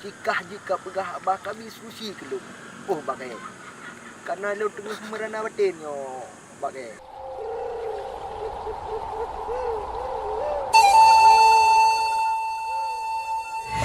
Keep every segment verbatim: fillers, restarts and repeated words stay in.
Sikah jeuet kapeugah haba kabi solusi keu lôn. Oh, Bak Kayèe. Kareuna lôn teungoh meurana batén nyoe, Bak Kayèe.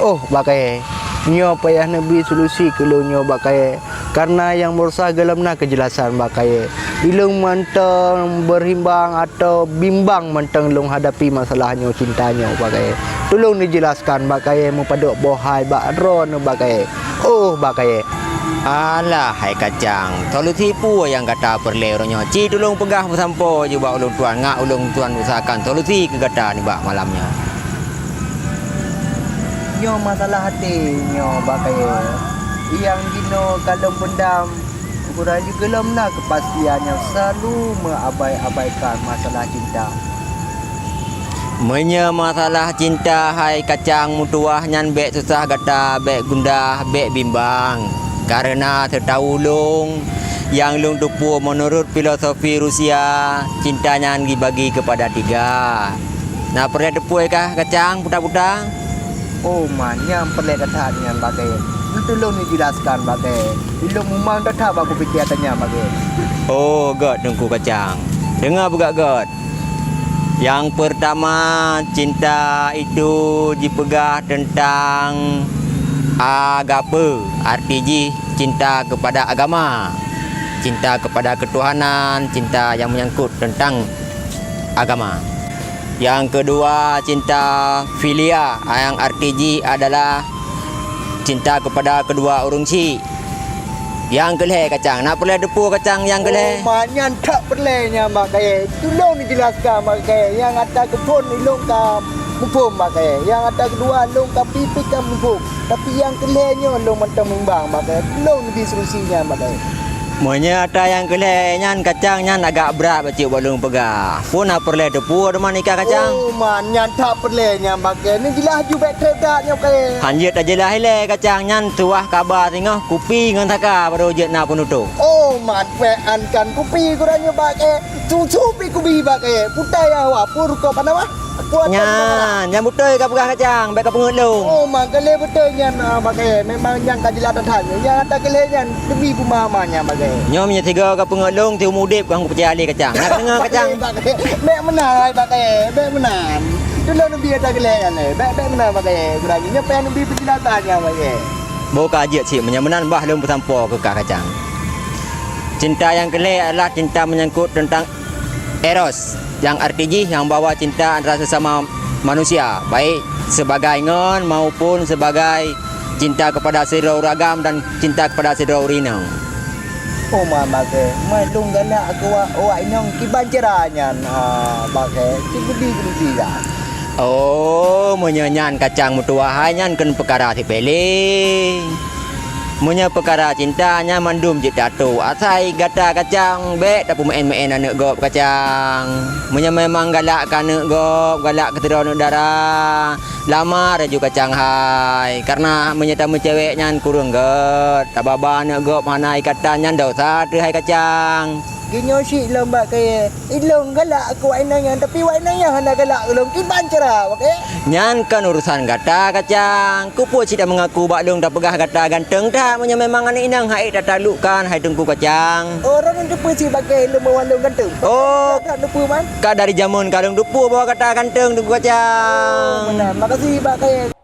Oh, Bak Kayèe. Nyoe payah neubi solusi keu lôn nyoe, Bak Kayèe. Kareuna nyang meurusah gohlom na keujelasan, Bak Kayèe. Ilôn mantong beurimbang atau bimbang mantong lôn hadapi masalah nyoe, cinta nyoe, Bak Kayèe. Tulông neujeulaskan, Bak Kayèe, meupadub boh hai bak droeneuh, Bak Kayèe. Oh, Bak Kayèe. Alah, hai kacang, solusi peue nyang gata peureulèe uroe nyoe? Ci tulông peugah peusampoe ju bak ulôn tuan, ngat ulôn tuan usahakan solusi keu gata nibak malam nyoe. Nyoe masalah até nyoe, Bak Kayèe. Nyang jinoe ka lôn peundam, uroe nyoe gohlom na keupastian nyang selalu meuabai-abaikan masalah cinta. Meunyoe masalah cinta hai kacang meutuwah nyan bèk susah gata, bèk gundah, bèk bimbang. Kareuna seutahu lôn, nyang lôn teupeue meunurot filosofi Rusia, cinta nyan jibagi keupada tiga. Na peureulèe teupeue kah kacang buta-buta? Oh, ma, nyang peureulèe that-that nyan, Bak Kayèe. Neutulông neujeulaskan, Bak Kayèe. Ilông mumang that-that bak kupiké ata nyan, Bak Kayèe. Oh, gèt Teungku Kacang. Deungö beugèt-gèt. Nyang peurtama, cinta itu jipeugah teuntang agape, arti jih cinta keupada agama, cinta keupada keutuhanan, cinta nyang meunyangkot teuntang agama. Nyang keudua, cinta filia, nyang arti jih adalah cinta keupada keudua ureueng chik. Nyang keulhèe kacang, na peureulèe teupeue kacang nyang keulhèe? Oh, ma, nyan that peureulèe nyan, Bak Kayèe. Tulông neujeulaskan, Bak Kayèe. Nyang ata keuphôn ilông ka muphom, Bak Kayèe. Nyang ata keudua ilông ka pih-pih ka muphom. Tapi nyang keulhèe nyoe lôn mantong bimbang, Bak Kayèe. Tulông neubi solusi nyan, Bak Kayèe. Meunyoe ata nyang keulhèe nyan kacang nyan agak brat bacut bak lôn peugah. Peue na peureulèe teupeue teuma nikah kacang? Oh, ma, nyan that peureulèe nyan, Bak Kayèe. Neujeulaih ju bèk trép that nyoe, Bak Kayèe. Han jeuet tajeulaih ilèe kacang nyan, tuwah kaba singoh kupi ngon saka baru jeuet na peunutôp. Oh, ma, pèk an kan kupi gurèe nyoe, Bak Kayèe. Susu pih kubi, Bak Kayèe. Putai awak pun rukok panawah. Nyan, nyang beutôi kapeugah kacang, bèk kapeungeuet lôn. Oh, ma, ka lheueh beutôi nyan, ah, Bak Kayèe. Memang nyang ka jeulaih that-that nyoe. Nyang ata keulhèe nyan, leubeh peumaham nyan, Bak Kayèe. Nyoe meunyoe sigoe kapeungeuet lôn, siumu udép ka kupeurcaya lé kacang. Na deungö kacang? Bak Kayèe, bèk meunan, Bak Kayèe, bèk meunan. Tulông neubi ata keulhèe nyan, eh. Bèk, bèk meunan, Bak Kayèe. Kurang nyoe payah neubi peunjelasan nyan, Bak Kayèe. Boh ka jeuet cit, meunyoe meunan bah lôn peusampoe keu kah kacang. Cinta nyang keulhèe adalah cinta menyangkut teuntang eros, nyang arti jih nyang bahwa cinta antara sesama manusia, baik sebagai ngon maupun sebagai cinta kepada sidroe ureueng agam dan cinta kepada sidroe ureueng inong. Oh, ma, Bak Kayèe, meulôn galak keu awak, awak inong kiban cara nyan, ha, Bak Kayèe, sibudi-budi kan. Oh, meunyoe nyan kacang meutuwah hai nyan kheun peukara sipele. Meunyoe peukara cinta nyan mandum jeuet tato, asai gata kacang bèk tapeumeu'en-meu'en aneuk gob kacang. Meunyoe memang galak keu aneuk gob, galak keu sidroe aneuk dara, lamar laju kacang hai. Kareuna meunyoe tameucewek nyan kureueng gèt, tababa aneuk gob hana ikatan nyan desya teuh hai kacang. Geunyoe cit lom Bak Kayèe. Ilôn galak keu awak inong nyan, tapi awak inong nyan hana galak keu lôn. Kiban cara, Bak Kayèe? Nyan kan urusan gata, kacang. Keupeue cit tameungaku bak lôn tapeugah gata ganteng that, meunyoe memang aneuk inong han ék tataklukkan, hai Teungku Kacang? Oh, droeneuh teupeue cit Bak Kayèe lôn bahwa lôn ganteng? Oh, that teupeue, man. Ka dari jameun ka lôn teupeue bahwa gata ganteng, Teungku Kacang. Oh, meunan. Makasih, Bak Kayèe.